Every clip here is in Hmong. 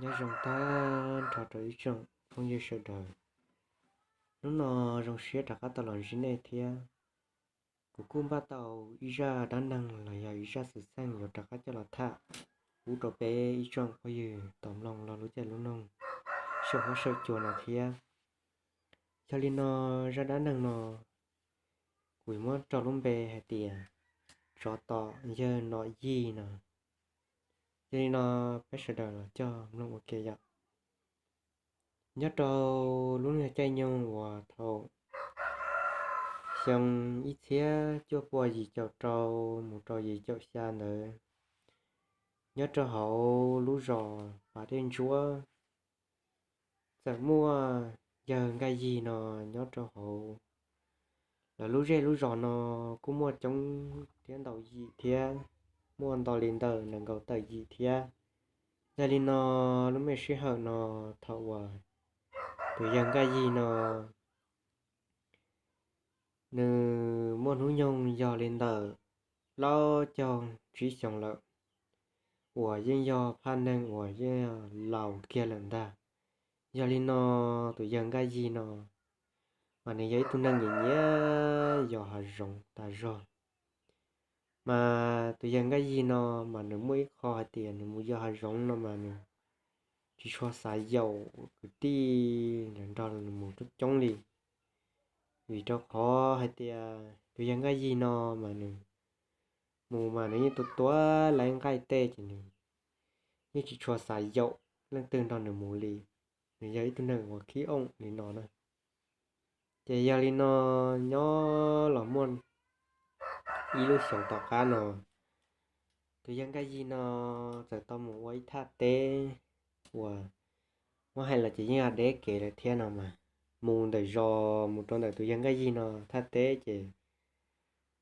Nyob zoo tag nrho rau ib tsoom phooj ywg sawv daws. Hnub no zoo siab rov qab tau los ntsib nej thiab. Kuv kuj npaj tau ib zaj dab neeg los yog ib zaj xwm txheej yuav rov qab coj los tham pub rau peb ib tsoom phooj ywg tau mloog lub caij lub nyoog saum huab saum cua no thiab. Yog li no, zaj dab neeg no kuv muab rau lub npe hais tias tsov tom yawg Nom Yig no. Yog li no, peb sawv daws los coj mloog ua ke yom. Nyob rau lub nyuag caij nyoog uas thaum xyoo ib txhiab cuaj pua yim caum rau mus rau yim caum xya ntawd, nyob rau hauv lub zos Pas Dej Ntsuab, txawm muaj yawg Nkaj Yig no nyob rau hauv. Lawv lub zej lub zos no kuj muaj coob thiab ntau yim thiab, muaj ntau li ntawm nees nkaum tawm yim thiab. Yog li no, lub me sij hawm no, thaum uas tus yawg Nkaj Yig no nws muaj hnub nyoog yog li ntawm plaub caug tsib xyoos lawm, uas yeej yog phaj neeg uas yeej laus kiag lawm ntag. Yog li no, tus yawg Nkaj Yig no mas nws yog ib tug neeg nyiam nyiam yos hav zoov tas zog. Mas tus yawg Nkaj Yig no mas nws muaj ib qho hais tias nws mus yos hav zoov no mas nws tsis tshua xav yaum kwv tij nrog nws mus coob coob li. Vim rau qhov hais tias tus yawg Nkaj Yig no mas nws mus mas nws yeej tua tua laib nqaij tej ces nws yeej tsis tshua xav yaum leej twg nrog nws mus li. Nws yog ib tug neeg uas khib ooj li no na. Ces yog li no, nyob los muaj ib lub xyoos tom qab no, tus yawg Nkaj Yig no txawm tau mus ua ib thaj teb uas muab hais los ces yeej yog deb kev lawm thiab no mas. Mus ntawm zos mus rau ntawm tus yawg Nkaj Yig no thaj teb ces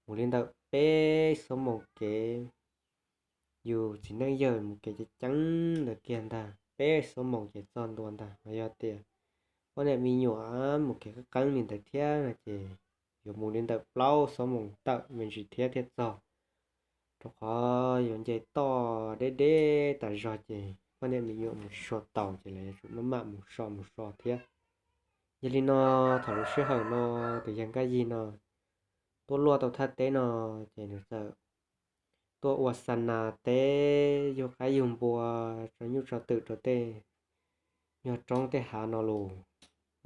mus li ntawm peb xuab moos kev. Yus txiv neej yawg mus kev ceev ceev ntawd kiag ntag, peb xuab moos ces txog ntua ntag. Mas yog tias poj niam me nyuam mus kev qeeb qeeb li ntawd thiab no ces yuav mus li ntawm plaub xuab moos tawm me ntsis thiab thiaj txog, rau qhov yuav nce toj deb deb tas zog ces poj niam me nyuam mus tsis tshua taus ces lawv yuav tsum maj mam mus so mus so thiab. Yog li no, thaum lub sij hawm no tus yawg Nkaj Yig no tuaj luaj tau thaj teb no ces nws txawm tuaj ua xa nas teb yug qaib yug npua, tso nyuj tso twm rau tej nyuag roob tej hav no los.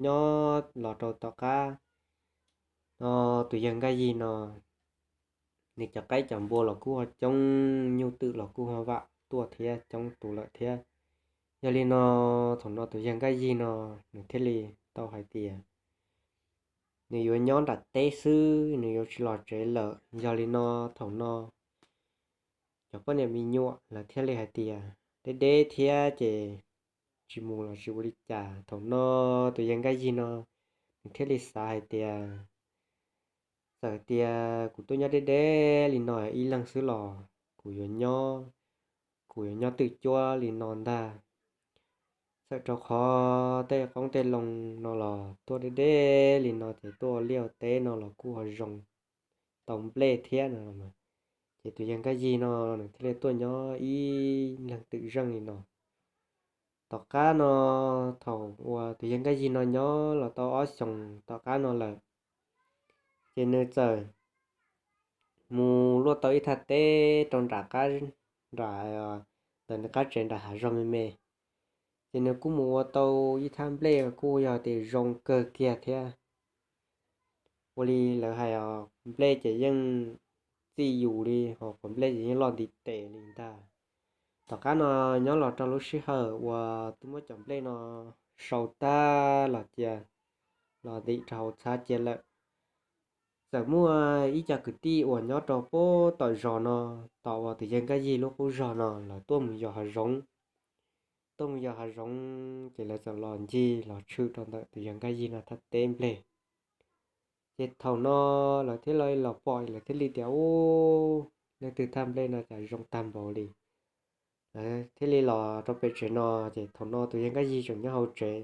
Nyob los rau tom qab no, tus yawg Nkaj Yig no nws cov qaib cov npua los kuj ho coob, nyuj twm los kuj ho vam tuaj thiab coob tus lawm thiab. Yog li no, thaum no tus yawg Nkaj Yig no nws thiaj li tau hais tias nws yuav nyob nram teb xwb, nws yuav tsis los tsev lawm. Yog li no, thaum no cov poj niam me nyuam lawv thiaj li hais tias deb deb thiab ces tsis mus los tsis ua li cas. Thaum no tus yawg Nkaj Yig no nws thiaj li xav hais tias txawm tias kuv tuaj nyob deb deb li no ib leeg xwb los kuv yuav nyob, kuv yuav nyob twj cuab li no ntag. Txawm rau qhov tej qoob tej loo no los tuaj deb deb li no ces tuaj ua liaj ua teb no los kuj ho zoo tau nplej thiab no. Ces tus yawg Nkaj Yig no nws thiaj li tuaj nyob ib leeg twm zeej li no. Tom qab no, thaum uas tus yawg Nkaj Yig no nyob los tau ob xyoos tom qab no lawm, ces nws txawm mus luaj tau ib thaj teb rau nram qab, nram, ntawm nws qab tsev nram hav zog me me. Ces nws kuj mus ua tau ib thaj nplej kuj yog tias zoo kawg kiag thiab. Ua li lawv hais os, nplej ces yeej txij yus li, ho quav nplej ces yeej loj ntiv tes li ntag. Tom qab no nyob los rau lub sij hawm uas twb muab cov nplej no sau tag los cia los ntim rau hauv txhab cia lawm, txawm muaj ib co kwv tij uas nyob rau pem tom zos no, tom uas tus yawg Nkaj Yig lub qub zos no, lawv tuaj mus yos hav zoov. Tuaj mus yos hav zoov ces lawv txawm los ncig los tshwm rau ntawm tus yawg Nkaj Yig no thaj teb nplej. Ces thaum no lawv thiaj li los pom, lawv thiaj li tias, ub, leej twg thaj nplej no cas zoo tag npaum li. Lawv thiaj li los rau pem tsev no, ces thaum no tus yawg Nkaj Yig tseem nyob hauv tsev.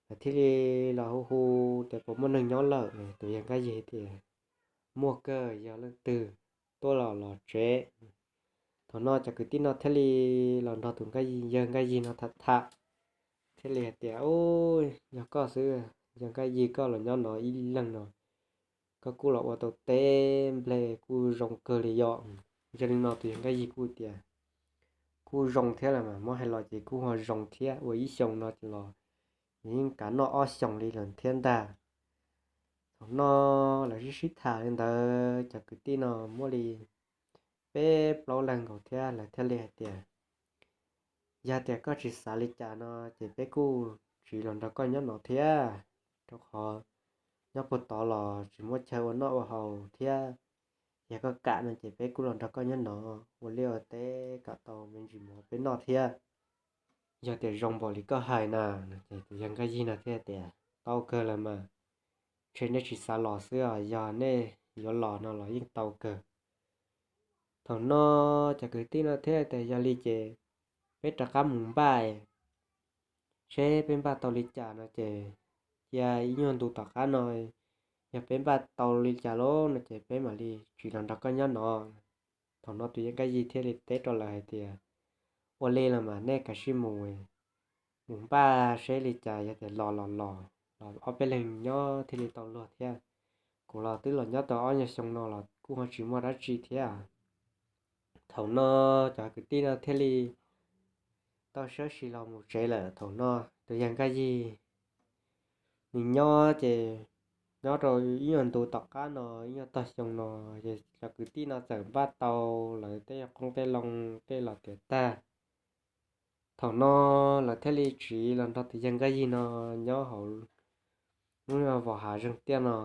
Lawv thiaj li los hu hu tias puas muaj neeg nyob lawm. Tus yawg Nkaj Yig tias, muaj kawg, yog leej twg tuaj los los tsev. Thaum no cov kwv tij no thiaj li los nrog tus Nkaj Yig, yawg Nkaj Yig no tham tham, thiaj li hais tias, Ub, yog koj xwb, yawg Nkaj Yig, koj los nyob no ib leeg no, koj kuj los ua tau teb nplej kuj zoo kawg li yom. Yog li no tus yawg Nkaj Yig kuj tias, Kuj zoo thiab las mas, muab hais los ces kuj ho zoo thiab, ua ib xyoo no los yeej kav noj ob xyoos li lawm thiab ntag. Thaum no lawv sib sib tham li ntawd, cov kwv tij no muaj li peb plaub leeg nkaus thiab, lawv thiaj li hais tias, Yog tias koj tsis xav li cas no ces peb kuj tsiv los nrog koj nyob no thiab, rau qhov nyob puag tod los tsis muaj chaw ua noj ua haus thiab. Yog koj kam no ces peb kuj los nrog koj nyob no, ua liaj ua teb kom tau me ntsis mov peb noj thiab. Yog tias zoo npaum li koj hais na, no ces tus yawg Nkaj Yig no thiaj tias, Tau kawg lawm mas, ntshe nej tsis xav los xwb os, yog nej yuav los no los yeej tau kawg. Thaum no cov kwv tij no thiaj tias, Yog li ces peb rov qab mus npaj seb peb npaj tau li cas no ces cia ib nyuag ntu tom qab no, yog peb npaj tau li cas lawm no ces peb mam li tsiv los nrog koj nyob no. Thaum no tus yawg Nkaj Yig thiaj li teb rau lawv hais tias, Ua li los mas nej kav tsij mus, mus npaj seb li cas, yog tias los los los, los ob peb leeg nyob thiaj li tau luag thiab. Kuv los twb los nyob tau ob nyuag xyoo no los kuj ho tsis muaj dab tsi thiab. Thaum no cov kwv tij no thiaj li tau sawv tsees los mus tsev lawm. Thaum no tus yawg Nkaj Yig nws nyob ces nyob rau ib nyuag ntu tom qab no, ib nyuag tog xyoo no, ces cov kwv tij no txawm npaj tau lawv tej qoob tej loo tej los tiav tag. Thaum no lawv thiaj li tsiv los nrog tus yawg Nkaj Yig no nyob hauv lub vos hav zeeg tiaj no.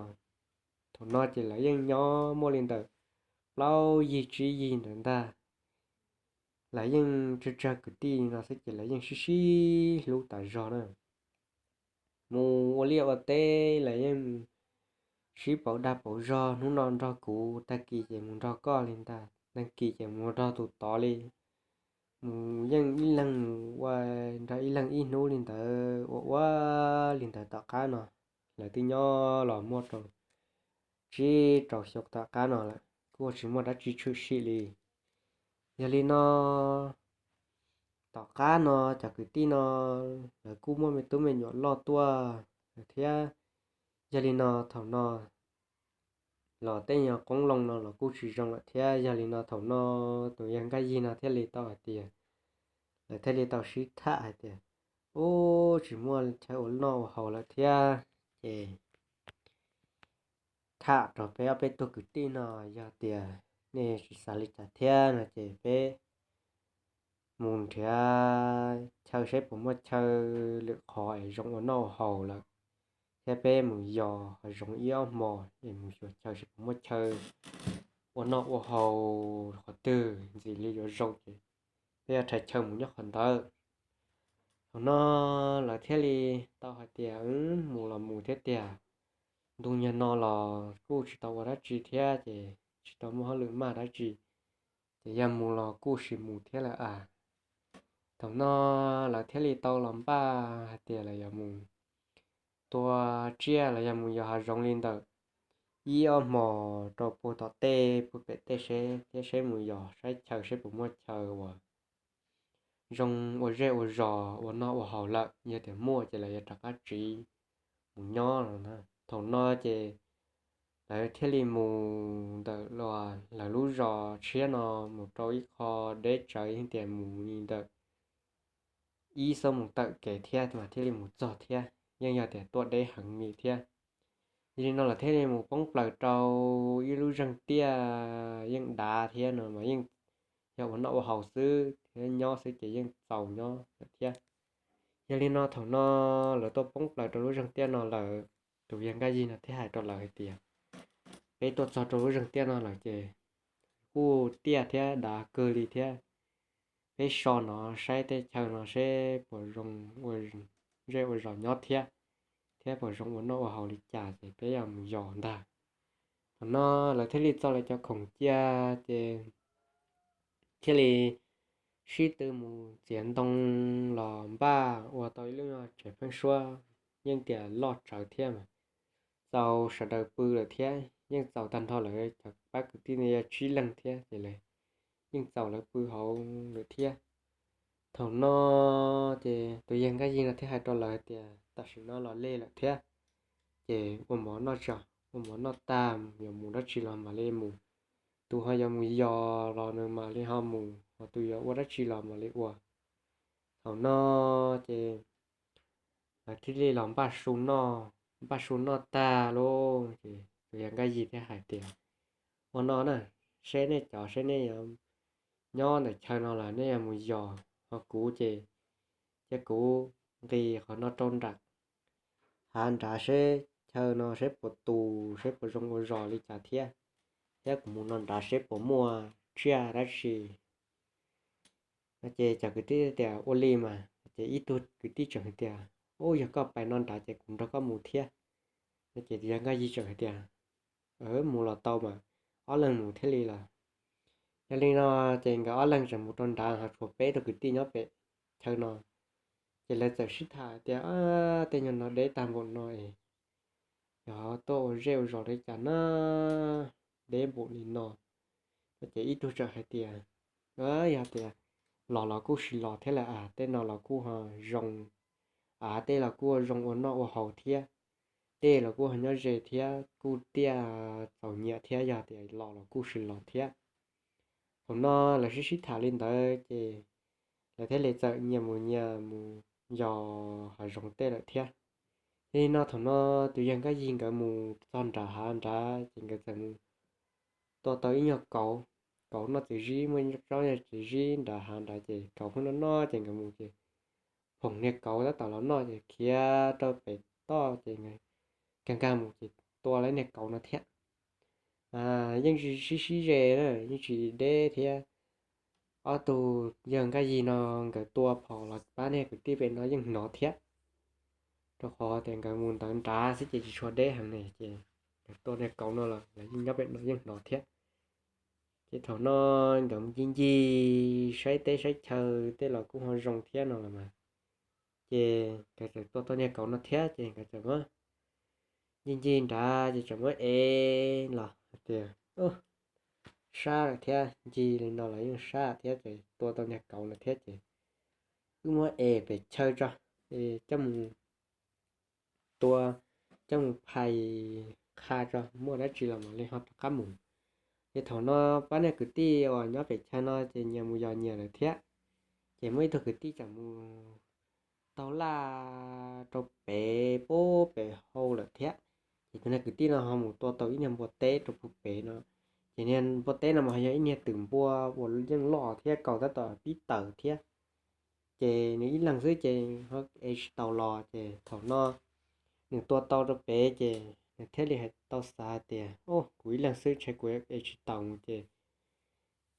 Thaum no ces lawv yeej nyob muaj li ntawm plaub yig tsib yig ntawd ntag. Lawv yeej tsawg tsawg kwv tij no xwb ces lawv yeej sib sib hlub tas zog na. Mus ua liaj ua teb los yeej sib pauv dag pauv zog, hnub no nrog kuv, tag kis ces mus nrog koj li ntag, tag kis ces mus nrog tus tod li. Mus yeej ib leeg mus ua nrog ib leeg ib hnub li ntawd, ua ua li ntawd tom qab no. Lawv twb nyob los muaj rau tsib rau xyoo tom qab no lawm, kuj tsis muaj dab tsi tshwm sim li. Yog li no, tom qab no cov kwv tij no lawv kuj muaj me tub me nyuam loj tuaj lawm thiab. Yog li no thaum no los tej nyuag qoob loo no los kuj tsis zoo lawm thiab. Yog li no thaum no tus yawg Nkaj Yig no thiaj li tau hais tias, lawv thiaj li tau sib tham hais tias, Ub, tsis muaj chaw ua noj ua haus lawm thiab, ces tham rau peb ob peb tug kwv tij no, yog tias nej tsis xav li cas thiab no ces peb mus nrhiav chaw saib puas muaj chaw lwm qhov es zoo ua noj ua haus lawm, thiab peb mus yos hav zoov ib ob hmo es mus xyuas chaw saib puas muaj chaw ua noj ua haus qhov twg ntxim li yuav zoo ces peb yuav rhais chaw mus nyob qhov ntawd. Thaum no lawv thiaj li tau hais tias, Mus los mus thiab tiag, ntu nyuag no los kuj tsis tau ua dab tsi thiab ces tsis tau muaj hauj lwm maj dab tsi, ces yog mus los kuj sim mus thiab lawm a. Thaum no lawv thiaj li tau los npaj hais tias lawv yuav mus tua tsiaj los yog mus yos hav zoov li ntawm ib ob hmos rau puag tom tej puag pem tej seb thiab seb mus yos saib chaw seb puas muaj chaw uas zoo ua zej ua zos ua noj ua haus lawm. Yog tias muaj ces lawv yuav rov qab tsiv mus nyob no. Thaum no ces lawv thiaj li mus ntawm lawv lub zos tshiab no mus rau ib qho deb tsawv, yeej tias mus li ntawm ib xuab moos tawm kev thiab mas thiaj li mus txog thiab, yeej yog tias tuaj deb heev li thiab. Yog li no lawv thiaj li mus poob plaws rau ib lub zeeg tiaj yeej dav thiab no mas yeej yog ua noj ua haus xwb thiab nyob xwb ces yeej txaus nyob lawm thiab. Yog li no thaum no lawv tuaj poob plaws rau lub zeeg tiaj no lawm, tus yawg Nkaj Yig no thiaj hais rau lawv hais tias, Peb tuaj txog rau lub zeeg tiaj no lawm ces kuj tiaj thiab dav kawg li thiab. Peb so no saib tej chaw no seb puas zoo ua zej ua zos nyob thiab, thiab puas zoo ua noj ua haus li cas ces peb yuav mus yos ntag. Thaum no lawv thiaj li txo lawv cov khoom cia ces thiaj li sib tw mus txiav ntoo los npaj ua tau ib lub nyuag tsev pheeb suab, yeej tias loj tsawv thiab mas txaus sawv daws pw lawm thiab, yeej txaus tag nrho lawv cov pab kwv tij no yog tsib leeg thiab ces lawv yeej txaus lawv pw hauv lawm thiab. Thaum no ces tus yawg Nkaj Yig no thiaj hais rau lawv hais tias tam sim no los lej lawm thiab, ces ua mov noj tso, ua mov noj tag yuav mus dab tsi los mam li mus. Tus ho yuav mus yos los nws mam li ho mus, ho tus yuav ua dab tsi los mam li ua. Thaum no ces lawv thiaj li los npaj su noj, npaj su noj tag lauj ces tus yawg Nkaj Yig thiaj hais tias, ua no na, seb nej cov, seb nej yuav nyob ntawm chaw no los nej yuav mus yos, ho kuv ces cia kuv nqis qhov no rau nram hav nrad seb chaw no seb puas tus, seb puas zoo ua zos li cas thiab, thiab kuv mus no nrad seb puas muaj tsiaj dab tsi. No ces cov kwv tij tias ua li mas, ces ib tug kwv tij tseem hais tias, ub, yog koj pais no nrad ces kuv nrog koj mus thiab. No ces yawg Nkaj Yig tseem hais tias, mus los tau mas, ob leeg mus thiaj li los. Yog li no ces nkawd ob leeg tseem mus rau nrad ho tshuav peb tug kwv tij nyob pem chaw no. Ces lawv txawm sib tham tias, tej nyuag no deb tag npaum no es yog tuaj ua zej ua zos li cas na, deb npaum li no. No ces ib tug tseem hais tias, yog tias los los kuj sis los thiab lawm, av tej no los kuj ho zoo, av tej los kuj zoo ua noj ua haus thiab, dej los kuj ho nyob ze thiab kuj tiaj txaus nyiam thiab, yog tias los los kuj sis los thiab. Thaum no lawv sib sib tham li ntawd ces lawv thiaj li txawm nyias mus nyias mus yos hav zoov tej lawm thiab. Yog li no thaum no tus yawg Nkaj Yig nkawd mus txog nram hav nrad ces nkawd txawm mus tua tau ib nyuag kauv, kauv noj txiv zib, muaj tsob nyuag txiv zib nrad hav nrad ces kauv pheej noj noj ces nkawd mus ces phoom niag kauv tab tom los noj ces khiav rau pem toj ces nkag nkag mus ces tua lawv niag kauv no thiab. Yeej tsis sib sib ze na, yeej tsis deb thiab. Ob tug yawg Nkaj Yig no nkawd tua phom los pab niag kwv tij pem no yeej hnov thiab, rau qhov tias nkawd mus ntawd nrad xwb ces tsis tshua deb heev ne ces nkawd tua niag kauv no los lawv yeej nyob pem no yeej hnov thiab. Ces thaum no nkawd mus ncig ncig saib teb saib chaw tej los kuj ho zoo thiab no los mas, ces nkawd txawm tua tau niag kauv no thiab ces nkawd txawm muab ncig ncig nrad ces txawm muab ev los hais tias, sab lawm thiab, ncig li no los yeej sab thiab ces tua tau niag kauv no thiab ces wb muab ev pem chaw tso, coj mus tua, coj mus phais qha tso, muaj dab tsi los mam li ho rov qab mus. Ces thaum no pab niag kwv tij uas nyob pem chaw no ces nyias mus yos nyias lawm thiab. Ces muaj ib tug kwv tij tseem mus taug laj rau pem pub pem hau lawm thiab. Ces tus niag kwv tij no ho mus tua tau ib niag npua teb rau pub pem no. Ces niag npua teb no mas ho yog ib niag twm npua uas yeej loj thiab kaus tab tom pib tawm thiab. Ces nws ib leeg xwb ces ho ev tsis tau los ces thaum no nws tua tau rau pem ces nws thiaj li hais tau xav hais tias, ub, kuv ib leeg xwb ntshe kuv ev tsis tau ces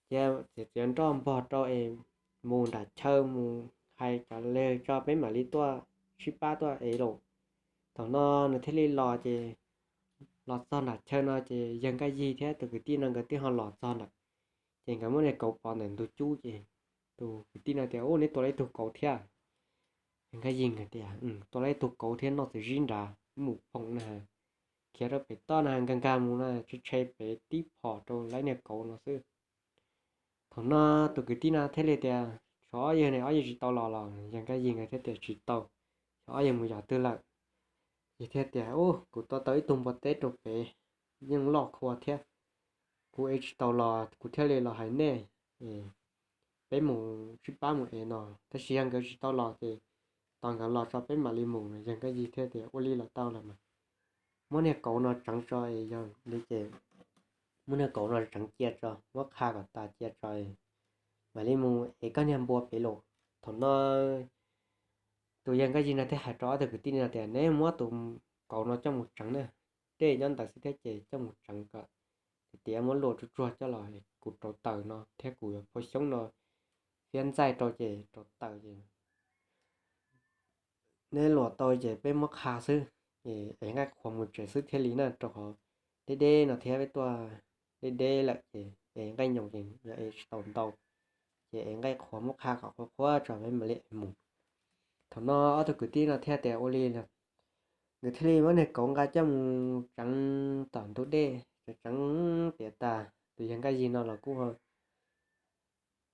cia txiav nroj npog rau es mus nram chaw mus hais cov leeg tso peb mam li tuaj sib pab tuaj ev lauj. Thaum no nws thiaj li los ces los txog nram chaw no ces yawg Nkaj Yig thiab tus kwv tij no nkawd twb ho los txog ntawm. Ces nkawd muab niag kauv pov ntawm ntug cub ces tus kwv tij no tias, ub, neb tua lawm ib tug kauv thiab. Yawg Nkaj Yig tias, tua lawm ib tug kauv thiab noj txiv zib nrad mus phoom na, khiav rau pem toj na, nkag nkag mus na, tshe tshe pem tib phom rau lawm niag kauv no xwb. Thaum no tus kwv tij no thiaj li tias, tshuav ob yawg ne, ob yawg tsis tau los los? Yawg Nkaj Yig nkawd thiaj tias tsis tau, xyov ob yawg mus yos twg lawm. Ces thiaj tias, ub, kuv tua tau ib tug npua teb rau pem, yeej loj khua thiab, kuv ev tsis tau los kuv thiaj li los hais nej, peb mus sib pab mus ev no, tab sis yog nkawd tsis tau los ces tos nkawd los tso peb mam li mus. Yawg Nkaj Yig thiaj tias, ua li los tau los mas, muab niag kauv no tseev tso es yog li ces muab niag kauv no tseev cia tso, muab qha kom tas cia tso, mam li mus ev koj niag npua pem lauj. Thaum no tus yawg Nkaj Yig no thiaj hais rau ob tug kwv tij no tias, neb muab tus kauv no coj mus tseev na, dej nyob ntawd xwb thiab ces coj mus tseev kom tiav, muab luaj tsuag tsuag coj los, kuv rauv taws no thiab kuv yuav phua xyoob no, fiab ntxaij rau ces rauv taws ces neb luam tau ces peb muab qha xwb, es ev nqaij qhuav mus tsev xwb thiaj li na, rau qhov deb deb no thiab, peb tuaj deb deb lawm ces ev nqaij nyoos ces yuav ev tsis tau ntau, ces ev nqaij qhuav muab qha kom qhuav qhuav tso peb mam li ev mus. Thaum no ob tug kwv tij no thiaj tias ua li, nkawd thiaj li muab niag kauv nqa coj mus tseev tom ntug dej, tseev tseev tiav tas. Tus yawg Nkaj Yig no los kuj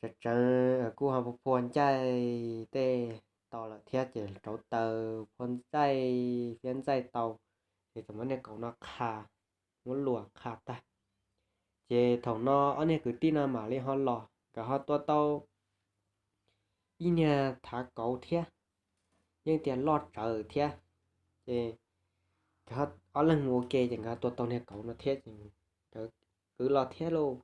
tseem tseem kuj ho phua ncaij tej tau lawm thiab ces rauv taws phua ncaij thiab ncaij tau, ces txawm muab niag kauv no qha, muab luam qha tag. Ces thaum no ob niag kwv tij no mam li ho los, nkawd ho tua tau ib niag thav kauv thiab, yeej tias loj tsawv thiab. Ces ob leeg mus ua ke ces nkawd tua tau niag kauv no thiab ces nkawd kwv los thiab lauj.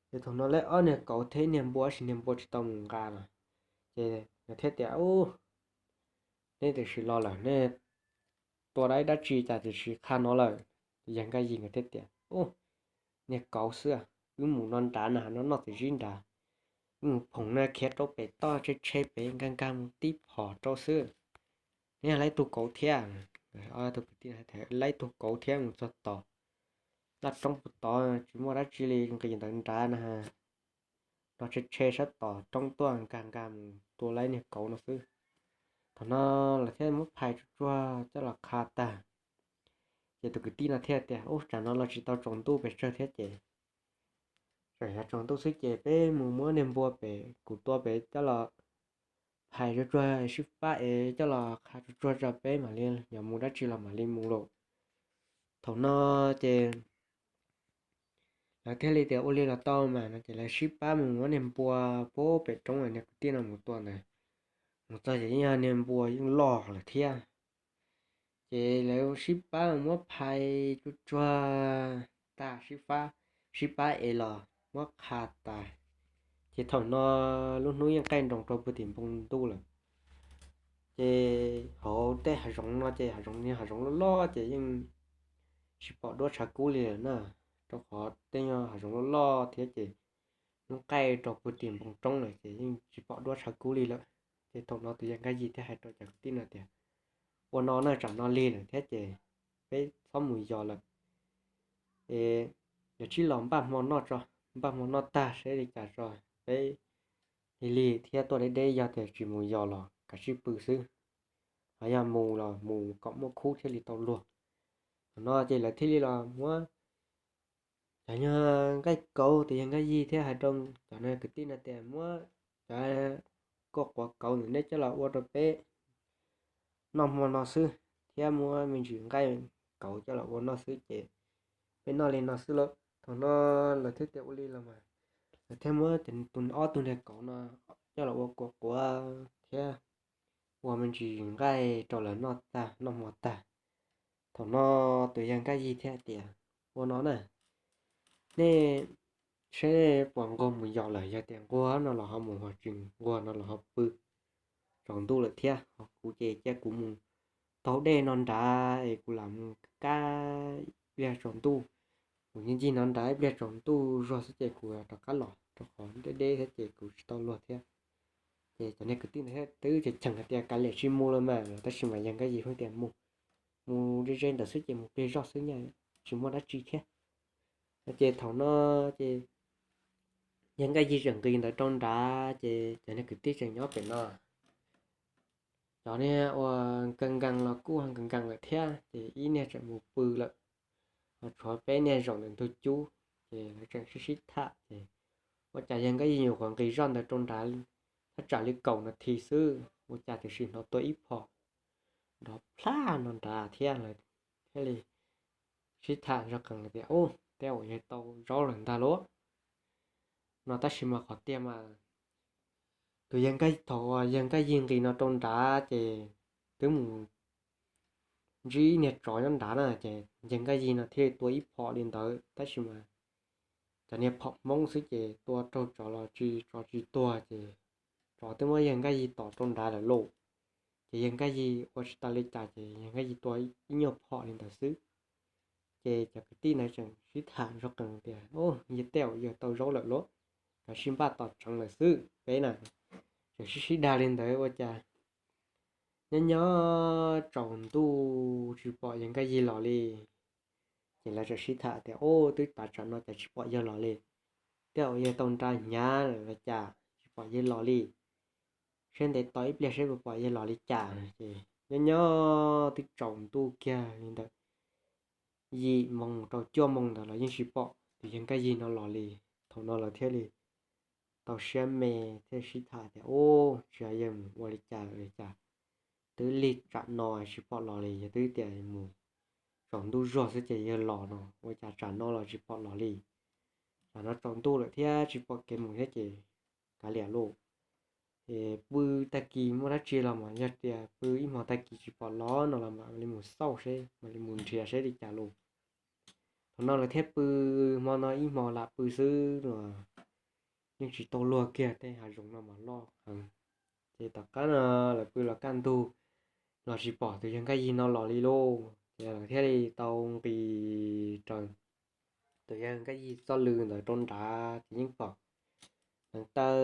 Ces thaum no lawv ob niag kauv thiab ib niag npua, tab sis niag npua tsis tau mus nqa los, ces nkawd thiaj tias, Ub, neb tam sim los lawm, neb tua dab dab tsi cas tam sim qha no lawm? Yawg Nkaj Yig nkawd thiaj tias, Ub, niag kauv xwb, wb mus no nrad na, no noj txiv zib nrad, wb mus phoom na khiav rau pem toj tshe tshe pem nkag nkag mus tib phom rau xwb. Neb laib tug kauv thiab, laib tug kauv thiab mus txog tod, laj roob puag tod tsis muaj dab tsi li, nqis ntawd nrad na, no tshe tshe sab tom roob tuaj nkag nkag mus tua laib niag kauv no xwb. Thaum no lawv thiaj muab phais tsuag tsuag coj los qha tag. Ces tus kwv tij no thiaj tias, Ub, tsam no los tsis tau tsaus ntuj pes tsawg thiab ces, tsam yog tsaus ntuj xwb ces peb mus muab niag npua pem kuv tua pem coj los phais tsuag tsuag sib pab es coj los qha tsuag tsuag tso peb mam li, yog mus dab tsi los mam li mus lauj. Thaum no ces lawv thiaj li tias, Ua li los tau mas, no ces lawv sib pab mus muab niag npua puag pem roob uas niag kwv tij no mus tua ntawd. Mus txog ces yeej yog niag npua yeej loj lawm thiab. Ces lawv sib pab muab phais tsuag tsuag tag, sib pab, sib pab es los muab qha tas. Ces thaum no lub hnub yeej qaij nroos rau puag tim npoo ntuj lawm. Ces hauv tej hav zoov no ces hav zoov, hav zoov loj loj ces yeej tsis pom duab tshav kub li lawm na, rau qhov tej yog hav zoov loj loj thiab ces hnub qaij rau puag tim npoo roob lawm ces yeej tsis pom duab tshav kub li lawm. Ces thaum no tus yawg Nkaj Yig thiaj hais rau cov kwv tij no tias, Ua no na, tsam no lig lawm thiab ces peb txhob mus yos lawm, es yog tsib los npaj hmo noj tso, npaj hmo noj tag seb li cas tso, peb lig lig thiab tuaj deb deb, yog tias tsis mus yos los kav tsij pw xwb, ho yog mus los mus kom muaj khub thiaj li tau luag. Thaum no ces lawv thiaj li los muab cov nyuag nqaij kauv, tus yawg Nkaj Yig thiaj hais rau cov kwv tij no tias, Muab cov kua quav kauv ntawm neb coj los ua rau peb noj hmo no xwb, thiab muab me ntsis nqaij kauv coj los ua noj xwb ces peb noj li no xwb lauj. Thaum no lawv thiaj tias ua li los mas, lawv thiaj muab ob tug niag kauv no coj los ua kua quav thiab ua me ntsis nqaij rau lawv noj tag, noj hmo tag. Thaum no tus yawg Nkaj Yig thiaj tias, Ua no na, nej seb puas nquag mus yos lawm, yog tias nquag no los ho mus, ho tsis nquag no los ho pw, tsaus ntuj lawm thiab. Ho kuv ces cia kuv mus taug dej no nrad es kuv lam mus kab ib pliag tsaus ntuj, kuv ncig ncig no nrad ib pliag tsaus ntuj zuag xwb ces kuv rov qab los, rau qhov deb deb thiab ces kuv tsis tau luag thiab. Ces cov niag kwv tij ntawd thiaj twb cheem cheem hais tias, Kav liam tsis mus lawm mas, tab sis mas yawg Nkaj Yig hais tias, Mus, mus ze ze ntawd xwb ces mus pliag zog xwb nyaj, tsis muaj dab tsi thiab. Ces thaum no ces yawg Nkaj Yig tseem nqis ntawd rau nrad ces cov niag kwv tij tseem nyob pem no. Cov niag uas nkees nkees los kuj nkees nkees lawm thiab ces ib niag tseem mus pw lawm, ho tshuav peb niag zaum ntawm ntug cub. Ces lawv tseem sib sib tham ces, Ua cas yawg Nkaj Yig nyuam qhuav nqis zoj ntawd rau nrad thaj tsam li kaum nas this xwb, ua cas tam sim hnov tua ib phom nrov plhaj no nrad thiab? Lawv thiaj li sib tham zog qees tias, Ub, tej zaum yog tau zaub lawm ntag lauj. No tab sis mas qhov tiag mas tus yawg Nkaj, thaum uas yawg Nkaj Yig nqis no rau nrad ces twb mus ntsib niag tsov nyob nrad na, ces yawg Nkaj Yig no thiaj li tua ib phom li ntawd, tab sis mas cov niag phom Hmoob xwb ces tua raug tsov los tsis, tsov tsis tuag ces tsov twb muab yawg Nkaj Yig tom rau nrad lawm lauj. Ces yawg Nkaj Yig ua tsis tau li cas ces yawg Nkaj Yig tua ib nyuag phom li ntawd xwb. Ces cov kwv tij ntawd tseem sib tham zog qees tias, Ub, yog tej zaum yog tau zaub lawm lauj, kav tsij npaj tos tseev lawm xwb peb na. Tseem sib sib dag li ntawd ua cas nyob nyob tsaus ntuj tsis pom yawg Nkaj Yig los li. Ces lawv tseem sib tham tias, Ub, twb tav tsam no cas tsis pom yawg los li, tej zaum yawg tau nra hnyav lawm los cas tsis pom yawg los li. Seb ntev tos ib pliag seb puas pom yawg los li cas. Ces nyob nyob twb tsaus ntuj kiag li ntawd, yim moos rau cuaj moos ntawd los yeej tsis pom tus yawg Nkaj Yig no los li. Thaum no lawv thiaj li tau siab me thiab sib tham tias, Ub, tsis yog yawg mus ua li cas li cas, twb lig tsam no tsis pom los li, yog twb tias mus tsaus ntuj zuag xwb ces yawg los no, ua cas tsam no los tsis pom los li. Tsam no tsaus ntuj lawm thiab tsis pom kev mus thiab ces kav liam lauj. Es pw tag kis muaj dab tsi los mas yog tias pw ib hmo tag kis tsis pom los no los mam li mus xauj seb, mam li mus nrhiav seb li cas lauj. Thaum no lawv thiaj pw, hmo no ib hmo lam pw xwb los yeej tsis tau luag kiag, tej hav zoov no mas loj heev. Ces tom qab no lawv pw los kaj ntug los tsis pom tus yawg Nkaj Yig no los li lauj, ces lawv thiaj li tau nqis raws tus yawg Nkaj Yig txoj lw ntawd rau nrad ces yeej pom neev taw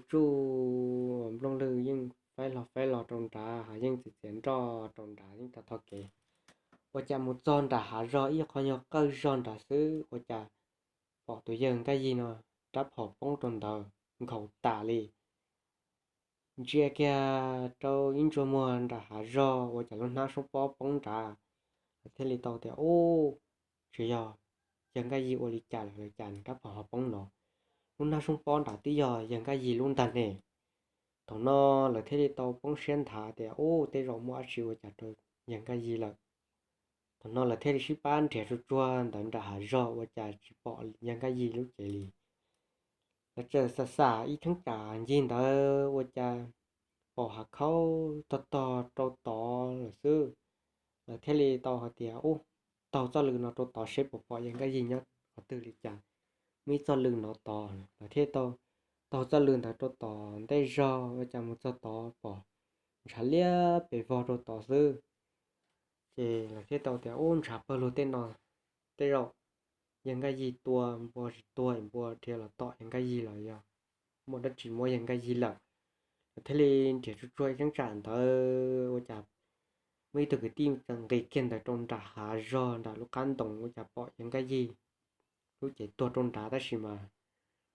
tsuj nplooj lwg yeej faib hlo faib los rau nrad, ho yeej txiav txiav nroj rau nrad yeej tau tho kev. Ua cas mus txog nram hav zog ib qho nyuag qawj zog nrad xwb ua cas pom tus yawg Nkaj Yig no rab phom poob rau ntawd nkhaus tas li. Ntsia kiag rau ib ntsuag muag nram hav zog ua cas lub hnab soob pob poob nrad, lawv thiaj li tau tias, Ub, tsis yog yawg Nkaj Yig ua li cas lawm, cas rab phom ho poob no? Lub hnab soob pob nrad twb yog yawg Nkaj Yig lub ntag ne. Thaum no lawv thiaj li tau poob siab nthav tias, Ub, tej zaum muaj dab tsi ua cas rau yawg Nkaj Yig lawm. Thaum no lawv thiaj li sib pab nrhiav tsuag tsuag ntawd nram hav zog ua cas tsis pom yawg Nkaj Yig lub cev li. Lawv txawm xam xam ib cheeb tsam ncig ntawd ua cas pom hav khaub tog tog rau tod lawm xwb. Lawv thiaj li tau hais tias, Ub, taug txoj lw no rau tod seb puas pom yawg Nkaj Yig nyob qhov twg li cas. Muaj ib txoj lw no tod, lawv thiaj tau taug txoj lw ntawd rau tom ntej zog ua cas mus txog tod pom ntshav liab pes vog rau tod xwb. Ces lawv thiaj tau tias, Ub, ntshav pawg lug tej no, tej zaum yawg Nkaj Yig tua npua tsis tuag, npua dhia los tom yawg Nkaj Yig los yog muaj dab tsi muab yawg Nkaj Yig lawm. Lawv thiaj li nrhiav tsuag tsuag ib cheeb tsam ntawd ua cas muaj ib tug kwv tij txawm nqis kiag ntawd rau nram hav zog nram lub qab ntoo ua cas pom yawg Nkaj Yig lub cev tuag rau nrad tab sis mas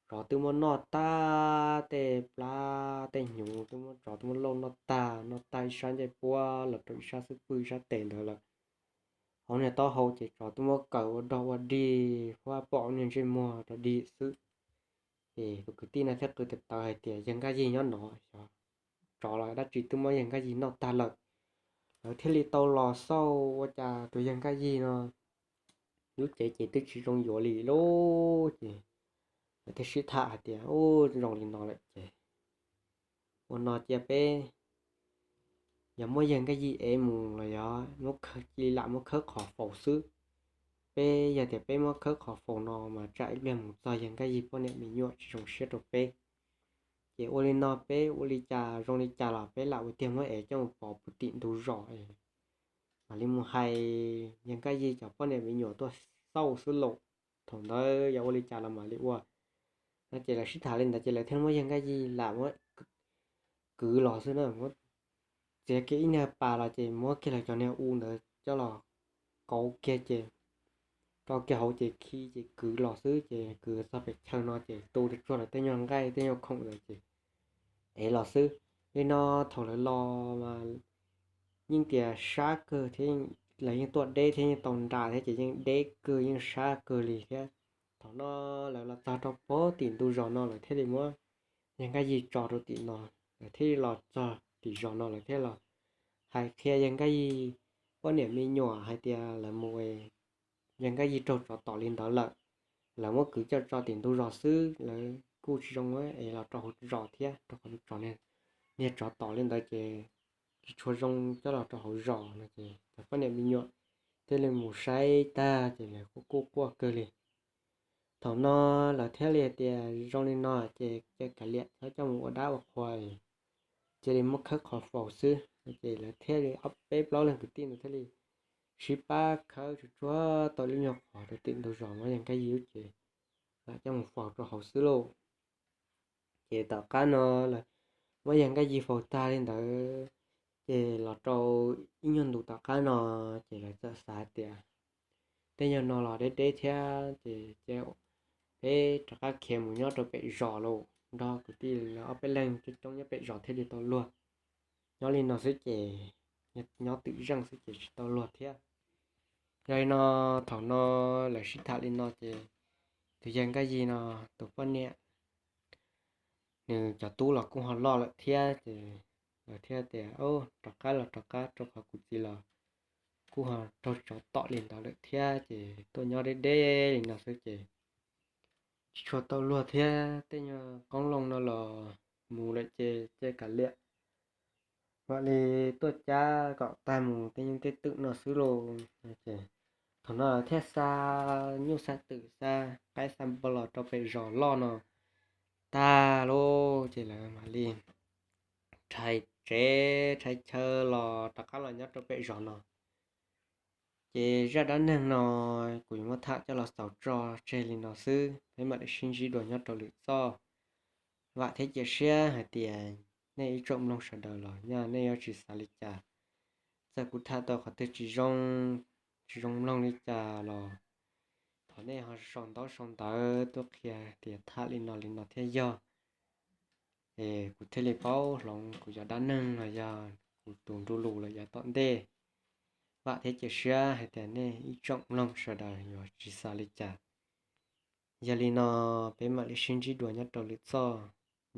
tsov twb muab noj tag, tej plab tej hnyuv twb muab tsov twb muab lauj noj tag, noj tag ib sab ncej puab los rau ib sab xub pwg ib sab tes ntawd lawm. Hauv niag taub hau ces tsov twb muab kaws ua dog ua dig, huab pom niag ntsej muag rau dig xwb. Ces tus kwv tij no thiaj qw tawv tawv hais tias, Yawg Nkaj Yig nyob no, xyov tsov los dab tsi twb muab yawg Nkaj Yig noj tag lawm. Lawv thiaj li tau los xauj ua cas tus yawg Nkaj Yig no lub cev ces twb tsis zoo yuav li lauj. Ces lawv thiaj sib tham hais tias, Ub, zoo li no lawm ces ua no cia peb, yog muab yawg Nkaj Yig ev mus los yog muab, cia li lam muab khawb qhov faus xwb. Peb yog tias peb muab khawb qhov faus no mas tsam ib pliag mus txog yawg Nkaj Yig poj niam me nyuam tsis zoo siab rau peb. Ces ua li no peb ua li cas zoo li cas los peb lam ua tiag muab ev coj mus pov puag tim ntug zos, mam li mus hais yawg Nkaj Yig cov poj niam me nyuam tuaj xauj xwb lauj. Thaum ntawd yog ua li cas los mam li ua. No ces lawv sib tham li ntawd ces lawv thiaj muab yawg Nkaj Yig lam muab kwv los xwb na, muab txiav kiag ib niag pas los ces muab kiag lawv cov niag u ntawd coj los kauv kiag ces rau kiag hauv ces khi ces kwv los xwb. Ces kwv txog pem chaw no ces tu tsuag lawv tej nyuag nqaij tej nyuag khoom ntawd ces ev los xwb. Li no thaum lawv los mas yeej tias sab kawg thiab, lawv yeej tuaj deb thiab yeej tau nra thiab ces yeej deb kawg yeej sab kawg li thiab. Thaum no lawv los txog rau puag tim ntug zos no lawv thiaj li muab yawg Nkaj Yig tso rau tim no, lawv thiaj li los txog tim zos no lawv thiaj los hais qhia yawg Nkaj Yig poj niam me nyuam hais tias lawv mus, yawg Nkaj Yig raug tsov tom li ntawd lawm. Lawv muab kwv coj tso tim ntug zos xwb, lawv kuj tsis zoo es los rau hauv zos thiab rau qhov tsov, niag tsov tom li ntawd ces tsis tshua zoo coj los rau hauv zos no ces cov poj niam me nyuam thiaj li mus saib tag ces lawv kuj quaj quaj kawg li. Thaum no lawv thiaj li hais tias zoo li no ces cia kav liam, txhob coj mus ua dab ua qhua, cia li muab khawb qhov faus xwb. Ces lawv thiaj li ob peb plaub leeg kwv tij ntawd thiaj li sib pab khawb tsuag tsuag tau lub nyuag qhov rau tim ntug zos muab yawg Nkaj Yig lub cev lam coj mus faus rau hauv xwb lauj. Ces tom qab no lawv muab yawg Nkaj Yig faus tag li ntawd, ces los rau ib nyuag ntus tom qab no ces lawv txawm xav tias tej nyuag no los deb deb thiab ces peb rov qab khiav mus nyob rau pem zos lauj, nrog kwv tij lawv ob peb leeg coob coob nyob pem zos thiaj li tau luag. Nyob li no xwb ces, nyob twm zeej xwb ces tsis tau luag thiab. Yog li no thaum no lawv sib tham li no ces tus yawg Nkaj Yig no tus poj niam nws cov tub los kuj ho loj lawm thiab ces lawv thiaj tias, Rov qab los rov qab, rau qhov kuv txiv los kuj ho raug tsov tom li ntawd lawm thiab ces tuaj nyob deb deb li no xwb ces tsis tshua tau luag thiab, tej nyuag qoob loo no los mus lawm ces cia kav liam, mam li tuaj cab kom tag mus tej yeej tej twm no xwb lauj. Thaum no thiaj xa nyuj xa twm xa qaib xa npua los rau pem zos loj no tag lauj ces lawv mam li rhais tsev rhais chaw los rov qab los nyob rau pem zos no. Ces zaj dab neeg no kuv yuav muab tham coj los xaus tso tseg li no xwb, peb mam li sib ntsib dua nyob rau lwm txoj. Vam thiab cia siab hais tias nej ib tsoom mloog sawv daws los yog nej yuav tsis xav li cas, txawm kuv tham tau qhov twg tsis zoo, tsis zoo mloog li cas los thov nej ho sau ntaub sau ntawv tuaj qhia tias tham li no li no thiaj yog. Es kuv thiaj li paub hloov kuv cov dab neeg los yog kuv tus ntu lus los yav tom ntej. Vam thiab cia siab hais tias nej ib tsoom mloog sawv daws yuav tsis xav li cas. Yog li no, peb mam li sib ntsib dua nyob rau lwm txoj.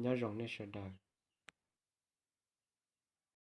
Nyob zoo nej sawv daws.